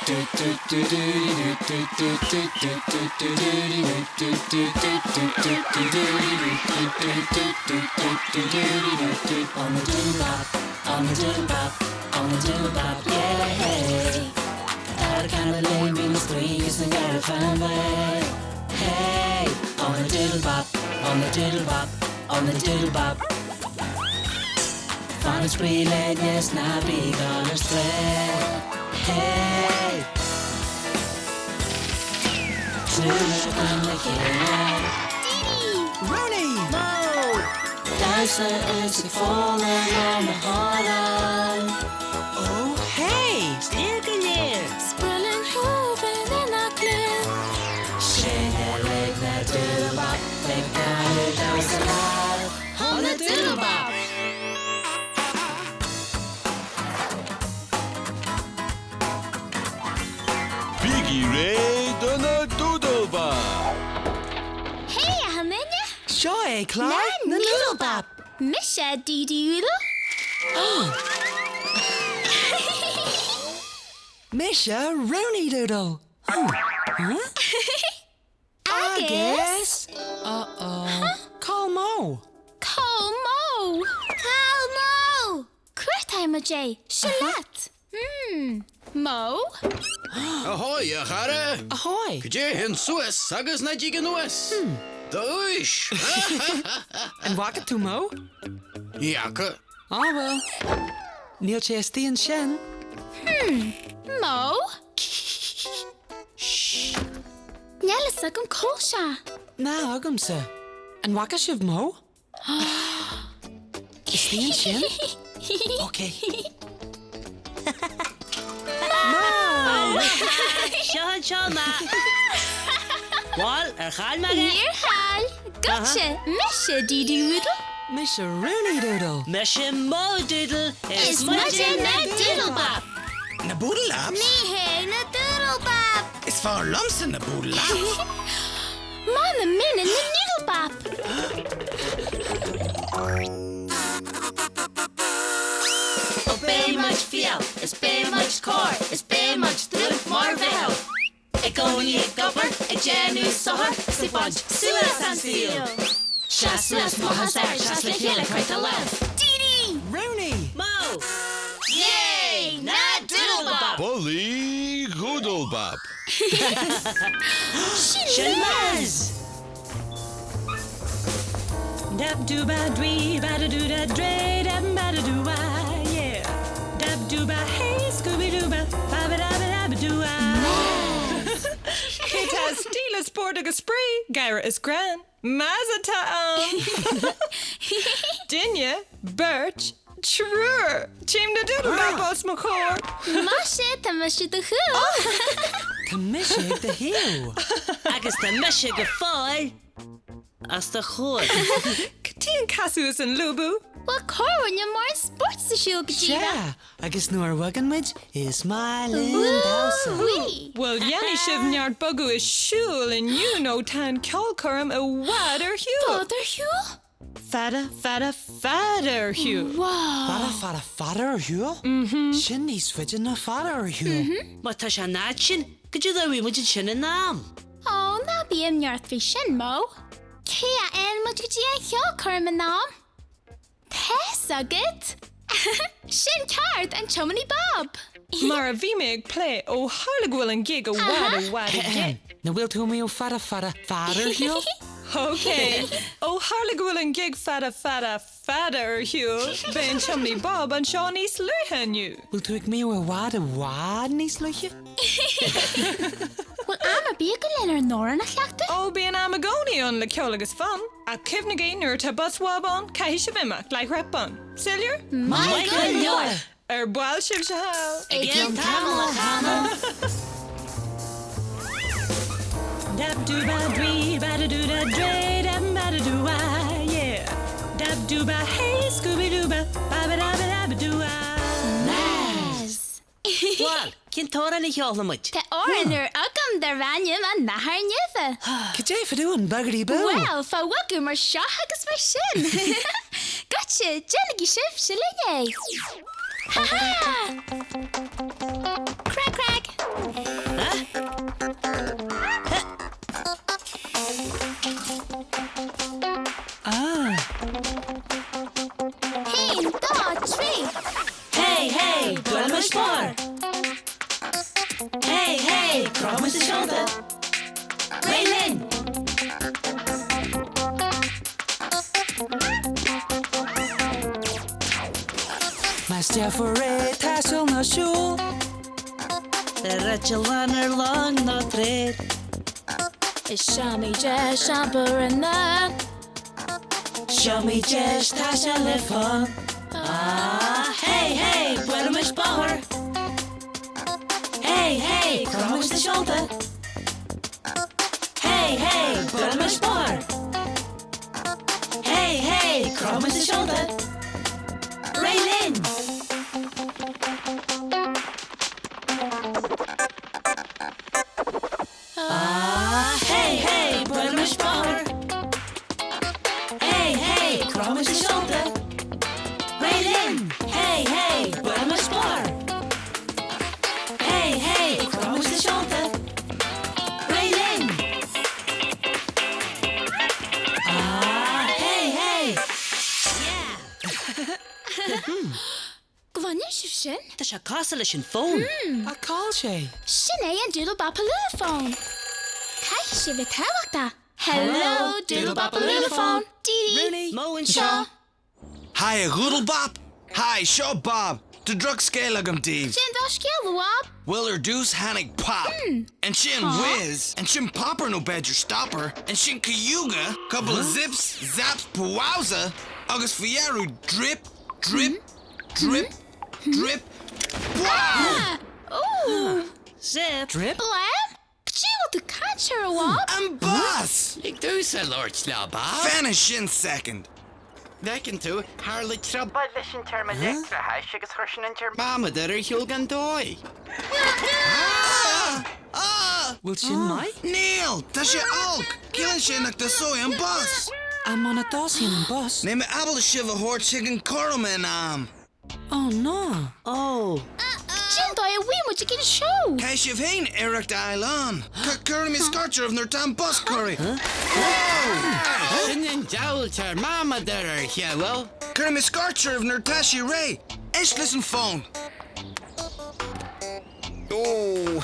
On the doodle bop, on the doodle bop, on the doodle bop, yeah. Tá canna lé mí na spuí is na garbh fan Hey, on the doodle bop, on the doodle bop, on the doodle bop. Fan an spraoi linn is ná bí gan ar strae. Hey! Triúr againn le chéile. Dee Rooney! Mo! Damhsa is ag foghlaim ó na hamhráin. Oh, hey! Sléibh go léir! Spraoi linn thógann ina gcluin. Sin uilig na Doodle Bop ag caitheamh damhsa leat. On the Doodle Bop! Bígí réidh do na Doodle Bop! Hey, a Mine! Seo é clár na nDoodle Bop! Mise Dee Dee Oodle. Mise Rooney Doodle. Agus. Uh-oh. Cá bhfuil Mo? Cá bhfuil Mo? Cá bhfuil Mo? Cuartaigh muid é, seo leat. Hmm. Mo? Ahoy, a chara! Ahoy! Cad é a théann suas agus ná dtig anuas? D'aois! An bhfaca tú Mo? Ní fhaca. Á bhuel, níl sé istigh ansin. Hmm. Mo? Níl a fhios agam cá bhfuil sé. Ná agamsa. An bhfaca sibh Mo? Istigh ansin? Ok. Mo! Seo anseo mé. Bhuel, ar chaill mé é? Níor chaill. Goitse, mise Dee Dee Oodle. Mise Rooney Doodle. Mise Mo Doodle. Is muide na Doodle Bop. Na Boodle Laps? Ní hé na Doodle Bop. Is fearr liomsa na Boodle Laps. M'anam mine na Noodle Bop. Ó beidh muid fial, is beidh muid cóir, is beidh muid dlúth mar mheitheal. I gcónaí ag obair, ag déanamh sochair, is ag baint suas as an saol. Seas suas, maith is fhearr, seas le chéile, croith do lámh. Dee Dee! Rooney! Mo! Yay! Na Doodle Bop! Bullaí Dhoodle Bop! Sin Maz! Dab doo ba dwee ba da doo da dray dab ba da doo wah yeah Dab doo ba hey Scooby doo ba ba ba da ba da ba doo wah. Cé tá istigh le spórt agus spraoi, gáire is greann? Maz atá ann! Duine, beirt, triúr! Tchím na Doodle Bop os mo chomhair! Maise, tá mise i do chúl! Tá mise ag do thaobh! Agus tá mise go fóill Os do chomhair. Cad é an casadh is an lúbadh? Bhuel, cá rinne mórán spóirt sa siúl go díreach? Sea, agus nuair a bhogann muid, is maith linn damhsa. Woo-wee! Bhuel, dhéanfaidh sibh neart bogadh is siúl inniu nó tá an ceolchoirm i bhfad ar shiúl. Fad ar shiúl? Fada, fada, fada ar shiúl. Wow! Fada, fada, fada ar shiúl? Mm-hmm. Sin níos faide ná fada ar shiúl. Mm-hmm. Má tá sé an fhad sin, cad é dá bhfuil muid ansin in am? Ó, ná bí imníoch faoi sin, Mo. Cé a fhaigheann muid go dtí an cheolchoirm in am? Tá's agat! Sin ceart, an tiománaí Bob! Mar a bhí mé ag plé, ó tharla go bhfuil an gig i bhfad i bhfad i gcéin. An bhfuil tú ag maíomh fada fada fada ar shiúl? Ok, ó tharla go bhfuil an gig fada fada fada ar shiúl, beidh an tiománaí Bob anseo níos luaithe inniu. Bhfuil tú ag maíomh i bhfad i bhfad níos luaithe? Bhfuil am ar bith againn lenár n-amhrán a chleachtadh? Ó, bíonn am i gcónaí ann le ceol agus fonn. Ach cuimhnigí, nuair atá bus Bhob ann, caithfidh sibh imeacht, láithreach bonn. Soiléir? Maith go leor! Ar ball sibhse thall! I gcionn tamaill a Chonaill. Dab doo ba dwee ba da doo da dray dab ba da doo wah yeah Dab doo ba hey Scooby doo ba ba ba da ba da ba doo wah. Maz! Bhuel, cén t-amhrán a cheolfaidh muid? Tá amhrán úr agam darb ainm An Nathair Nimhe. Cad é fá dtaobh an boogity boo? Bhuel, fá bhogadh mar seo agus mar sin. Goitse, déanaigí sibhse linn é! Ha ha! Crag crag! Ah. Haon, dó, trí! Hey, hey, buailimis barr! Hey, hey, crochaimis na seolta! Réidh linn! Más deifir é taisteal ná siúl. Ar eitleán ar long nó traein. Is iomaí deis iompar anonn. 'S iomaí deis taisteal le fonn. Ah, hey, hey, buailimis bóthar! Hey, hey, crochaimis na seolta! Hey, hey, buailimis bóthar! Hey, hey, crochaimis na seolta! Réidh linn! Ah, hey, hey, buailimis bóthar! Hey, hey, crochaimis na seolta! Réidh linn! Hey, hey, buailimis bóthar! Hey, hey, crochaimis na seolta! Réidh linn! Ah, hey, hey! Yeah! Gcluineann sibh sin? Tá sé cosúil leis an fón. Ach cá bhfuil sé? Sin é an Doodlebopalulafón. Caithfidh sé bheith tábhachtach. Hello, Doodlebopalulafón. Dee Dee. Rúnaí. Mo anseo. Hi a Dhúdlebop! Hi, seo Bob! Tá drochscéal agam daoibh! Cén drochscéal, a Bhob? Bhuel ar dtús tháinig Pop, ansin Whiz, ansin Popper nó b'fhéidir Stopper, ansin Cayuga, cúpla Zips, Zaps, Pwowza, agus faoi dheireadh Drip, Drip, Drip, drip, wow! Zip. Drip? Blam? Cad é a bhfuil tú ag caint air, a Bhob? An bus! Lig domhsa labhairt le Bob. Fan ansin soicind. Bhfeiceann tú, tharla trioblóid leis an teirmileictreachais agus chuir sin an teirmeamadar ar shiúl gan dóigh. Bhfuil sin maith? Níl! Tá sé olc! Ciallaíonn sé nach dtosóidh an bus! Ach muna dtosaíonn an bus? Níl mé ábalta sibh a thabhairt chuig an choirm in am. Oh no! Oh. Cén dóigh a bhfaighidh muid ag an seó? Caithfidh sibh féin iarracht a fháil ann. Cuirfidh mé scairt oraibh nuair atá an bus curtha. Whoa! Sin an diabhal teirmeamadar ar shiúl. Cuirfidh mé scairt oraibh nuair atá sé réidh. Éist leis an bhfón. Oh.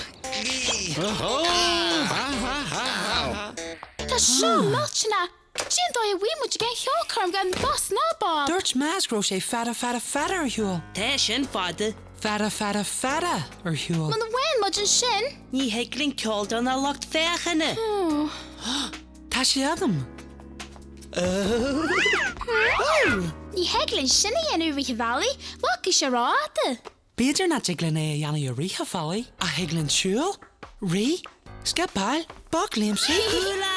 Tá seo millteanach! Cén dóigh a bhfaighidh muid ag an cheolchoirm gan bus ná Bob? Dúirt Maz go raibh sé fada fada fada ar shiúl. Tá sin fada. Fada fada fada ar shiúl. Muna bhfaigheann muid ansin? Ní thig linn ceol don lucht féachana. Tá sé agam. Ní thig linn sin a dhéanamh i rith an bhealaigh, bhfágfaidh sé rófhada. B'fhéidir nach dtig linn é a dhéanamh i rith an bhealaigh, ach thig linn siúl, rith, scipeáil, bogléimsigh. Hula!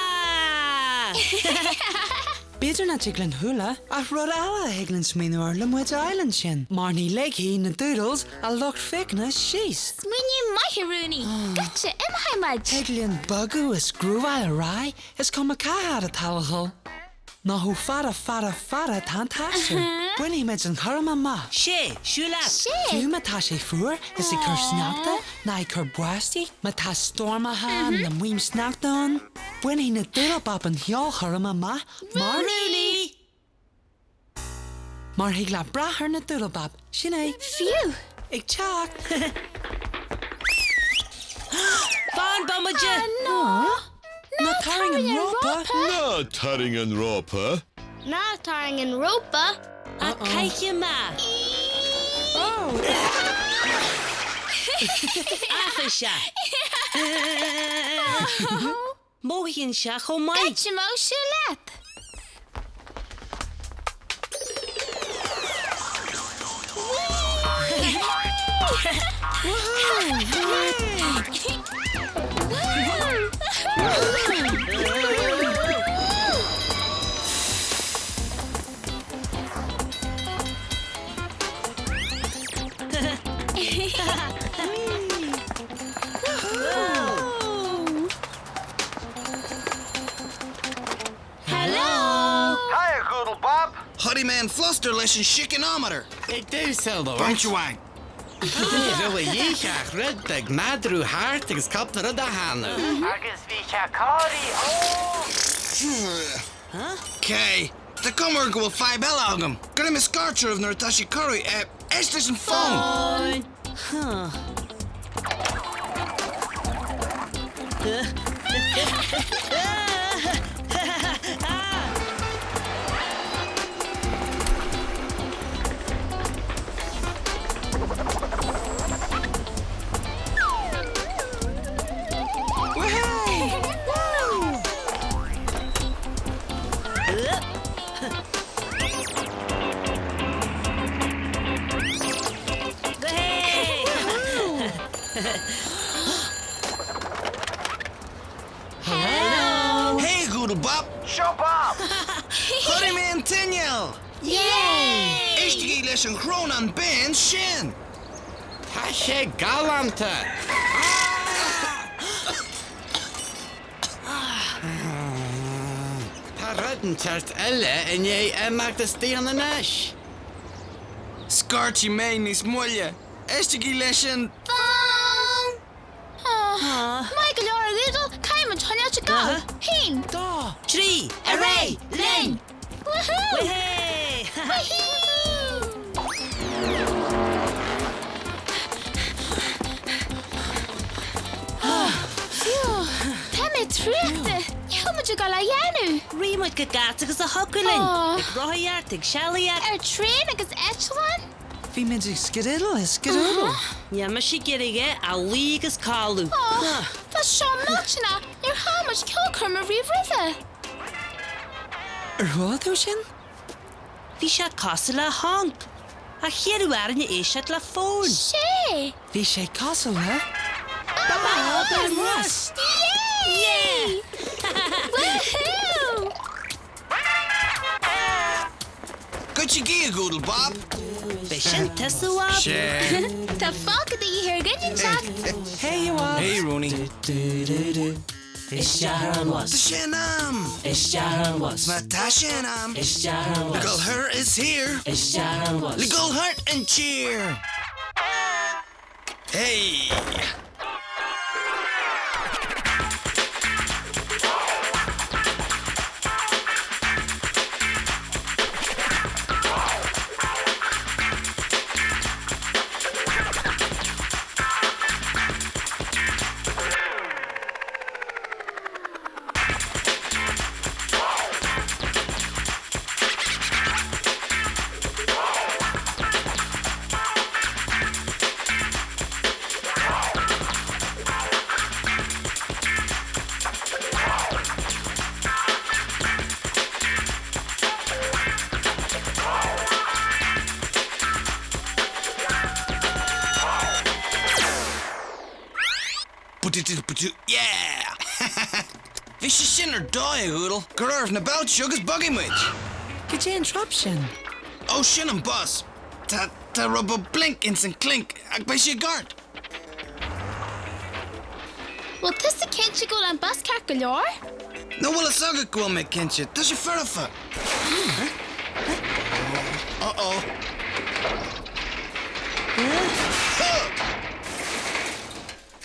B'fhéidir nach dtig linn hula, ach rud eile a thig linn smaoineamh air le muid a fháil ansin, mar ní ligfidh na Doodles a lucht féachana síos. Smaoineamh maith, a Rúnaí! Goitse, imeoidh muid! Thig linn bogadh is grúbháil ar aghaidh, is cuma cá fhad atá le dhul. Ná chomh fada fada fada atá an t-aistear. Bainfidh muid an choirm amach. Sé, siúl leat. Sé. Fiú má tá sé fuar is ag cur sneachta ná ag cur báistí, má tá stoirmeacha nó maidhm sneachta ann, bainfidh na Doodlebop an cheolchoirm amach mar. Rúnaí! Mar thig leat brath ar na Doodlebop, sin é. Fiú. Ag teacht! Fan bomaite! Ná! Ná tarraing an rópa! Ná tarraing an rópa! Ná tarraing an rópa! Ach caithfidh mé! Áiféiseach! Mothaíonn sé chomh maith! Goitse Mo, siúl leat! Hello! Hi, a Dhoodlebop! Chóirigh mé an flustar leis an chickenometer. Ag damhsa a labhairt. Baint uaidh. Ní raibh a dhíth ach rud beag meadrú thart agus cúpla rud a theannadh. Agus bhí sé corraithe ó. Cé? Tá cuma air go bhfuil fadhb eile agam. Cuirfidh mé scairt oraibh nuair atá sé cóirithe. Éist leis an bhfón! Hey, a Dhoodle Bop! Seo Bob! Chóirigh mé an t-inneall! Yay! Éistigí leis an chrónán binn sin! Tá sé galánta! Tá rud inteacht eile i ndiaidh imeacht as daon anois. Scairtfidh mé níos moille. Éistigí leis an. Fón! Maith go leor a Dhoodle, caithfidh muid choinneáil ag gabháil. Haon. Dó. 3. Ar aghaidh linn! Woohoo! Woohoo! Phew! Tá mé traochta! Ní raibh muid ag dul a dhéanamh! Rith muid chomh gasta agus a thiocfadh linn! Ag rothaíocht, ag sealaíocht. Ar traein agus eitleán! Bhí muid ag skedaddle is skedoodle. Níl mise ag iarraidh é ach luí agus codladh. Ó, tá seo millteanach! Níor chaill muid ceolchoirm ariamh roimhe! Ar chuala tú sin? Bhí sé cosúil le honc. Ach iarradh orainne éisteacht le fón. Sé! Bhí sé cosúil le. Bob ar an mbus! Yay! Woohoo! Goitsigí a Dhoodle Bob! B'é sin tusa, a Bhob? Sé. Tá fágtha de dhíth ar dhuine inteacht. Hey, a Bhobs! Hey, Rooney. Isteach ar an bhus. Tá sé in am! Isteach ar an bhus. Má tá sé in am. Isteach ar an Le bhus. dul thoir is thiar. Isteach ar an bhus. Le dul thart an tír. Hey! Yeah! Bhí sé sin ar dóigh, a Dhoodle. Cuir oraibh na beailte agus bogfaidh muid. Cad é an trup sin? Ó, sin an bus. Tá, tá rud beag blink ins an clink ach beidh sé i gceart. Bhfuil tusa cinnte go bhfuil an bus ceart go leor? Nach bhfuil fhios agat go bhfuil mé cinnte, tá sé foirfe. Uh-oh.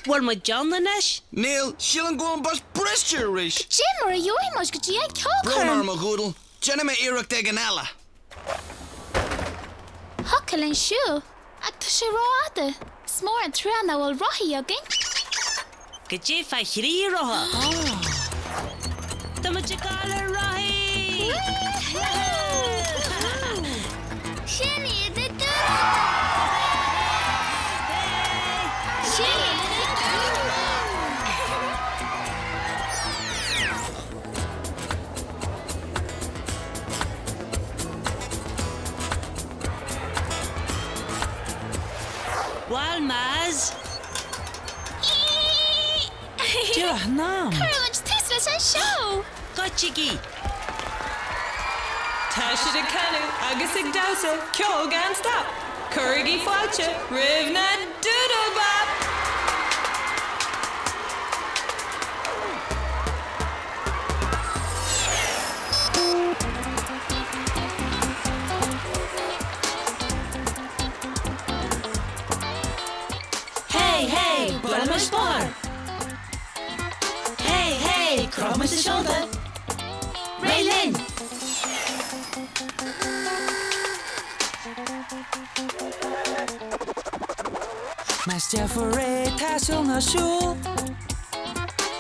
Bhfuil muid ann anois? Níl, sílim go bhfuil an bus briste arís. Cad é mar a gheobhaidh muid go dtí an Brón ceolchoirm. orm, a Dhoodle. Déanfaidh mé iarracht éigin eile. Thiocfadh linn siúl, ach tá sé rófhada. Is mór an trua nach bhfuil rothaí againn. Cad é fá thrí rotha? Tá muid ag gabháil ar rothaí! Sin iad na Doodle! Sin iad na Doodle! Bhal Maz! Díreach in am! Cuirfidh muid tús leis an seó! Goitsigí! Tá siad ag canadh agus ag damhsa ceol gan stop! Cuirigí fáilte roimh na Doodle Bop! Buailaimis bóthar! Hey, hey, crochaimis na seolta! Réidh linn! Más deifir é taisteal ná siúl.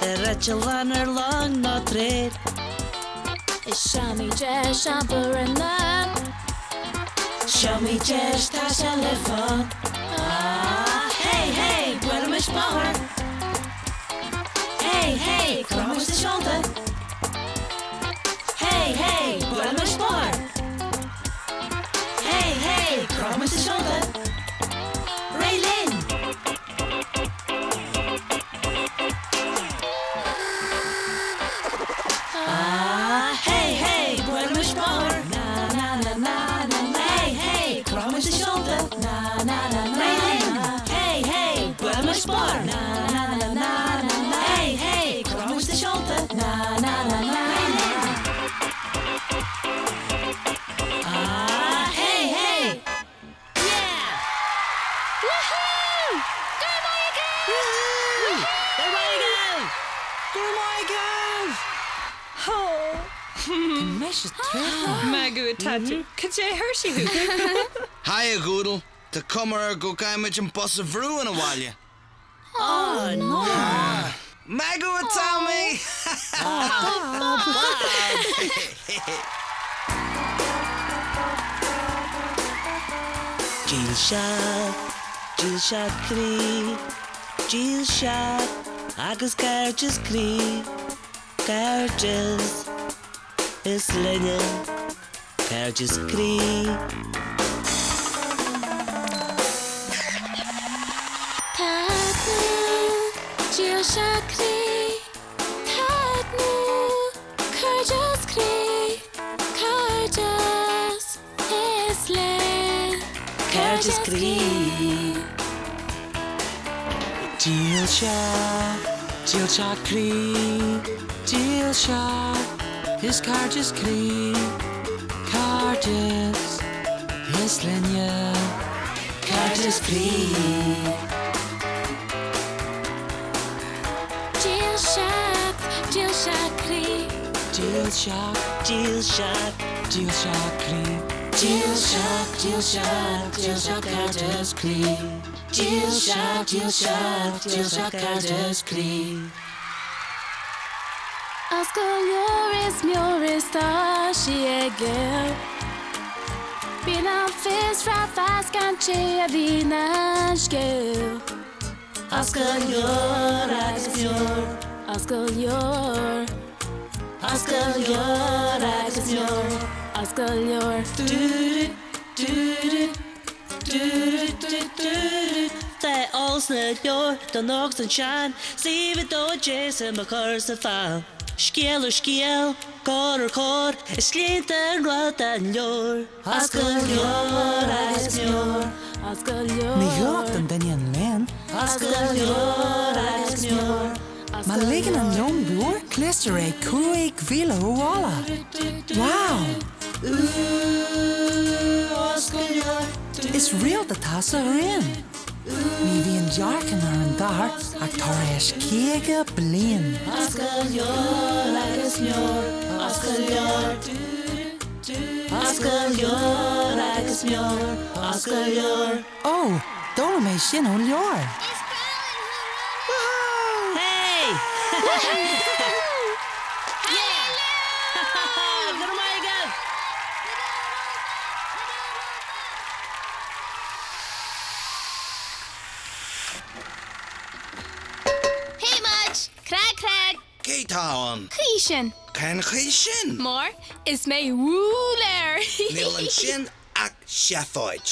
Ar eitleán ar long nó traein. Is iomaí deis obair ina. Is iomaí deis taisteal ar fán. Ah, hey, hey, buailaimis bóthar! Hey, hey, crochaimis na seolta! Hey, hey, buailaimis bóthar! Hey, hey, crochaimis na seolta! Réidh linn! Ah, hey, hey, buailaimis bóthar! Na na na na na na Hey, hey, crochaimis na seolta! Na na na na Réidh linn! Hey, hey, buailaimis bóthar! Na na na na na na Hey, hey, crochaimis na seolta! Na na na na Réidh linn! Ah, hey, hey! Yeah! Woohoo! Go raibh maith agaibh! Woohoo! Go raibh maith agaibh! Go raibh maith agaibh! Hó! Tá mise traochta. Maith thú a Thatcher. Cad é a thuirsigh thú? Haigh a Dhoodle, tá cuma air go gcaithfimid an bus a bhrú 'na bhaile. Oh no! Maith thú a Tommy! Bob! Dílseacht, dílseacht croí, dílseacht agus cairdeas croí, cairdeas is linne, cairdeas croí. Taitneamh, dílseacht croí, taitneamh, cairdeas croí, cairdeas is linn, Cairdeas croí. Dílseacht, dílseacht croí, dílseacht is cairdeas croí, cairdeas is linne, Cairdeas croí. Dílseacht, dílseacht croí. Dílseacht, Dílseacht, dílseacht croí, dílseacht, dílseacht, dílseacht cairdeas croí, dílseacht, dílseacht, dílseacht cairdeas croí. Oscail leabhar is leabhar is tá sí ag léamh. Bíonn an fiosrach gan té a bhí na scéal. Oscail leabhar agus leabhar, Oscail leabhar, oscail leabhar agus leabhar. oscail leabhar. Dúru, dúru, dúru, dúru, dúru. Tá eolas sna leabhair don óg 's don sean, suíomh dó Jason mo chur sa pheann. Scéal ar scéal, cor ar chor, is línte an rud an leabhar. Oscail leabhar agus leabhar, Oscail Ní leabhar. dhualach don duine an léann. oscail leabhar agus leabhar. Má ligeann an leon mhór, cloistear é 5,000 ó bhaile. Wow! Oscail leabhar. Is réalt atá sa ghrian. Ní bhíonn dearcán ar an dathar ach tar éis 50 bliain. Oscail leabhar agus leabhar, oscail leabhar. Oscail leabhar agus leabhar, oscail leabhar. Ó, d'fhoghlaim mé sin ón leabhar. Hey! Yeah! Go raibh maith agaibh! Hey muid! Crag crag! Cé tá ann? Chaoi sin! Cén chaoi sin? Mar is mé Wooler! Níl ansin ach seafóid.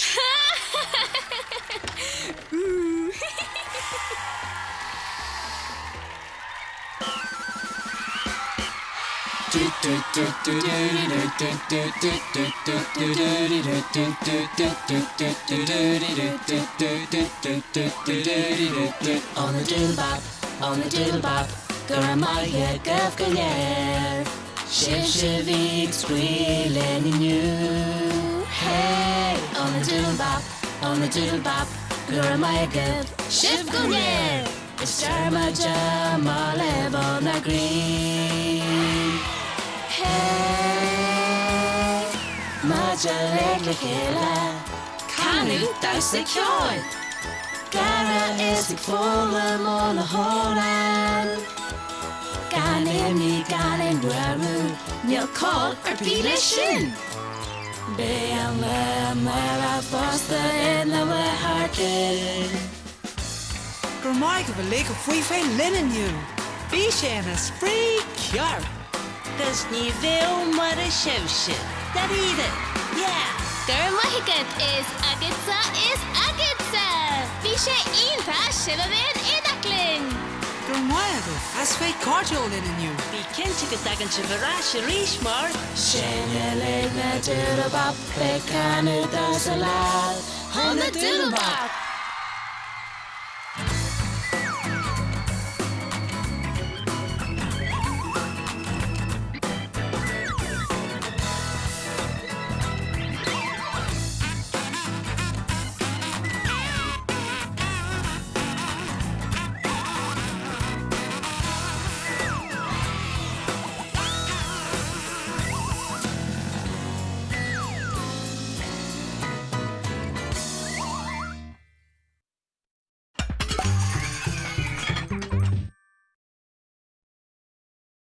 On the doodle bop, on the doodle bop, go raibh maith agaibh go léir. Sibhse a bhí ag spraoi linn inniu. Hey! On the doodle bop, on the doodle bop, go raibh maith agaibh, sibh go léir. Is deir muid amach le bun ár gcroí. Hey! Muid uilig le chéile. Canadh, damhsa, ceol. Gáire is ag foghlaim ó na hamhráin. Gan imní, gan aon bhuaireamh, níl call ar bith leis sin. Beidh an lá amárach fosta ina lá thar cionn. Go raibh maith agaibh uilig a bhí féin linn inniu! Bhí sé ina spraoi ceart! 'Cause ní bheadh mura sibhse, dáiríre, yeah! Go raibh maith agat is agatsa is agatsa! Bhí sé iontach sibh a bheith in éineacht linn! Go raibh maith agaibh as bheith cairdiúil linn inniu! Bí cinnte go dtagann sibh ar ais arís mar. Sinn uilig na Doodle Bop ag canadh damhsa leat. Tá na Doodle Bop!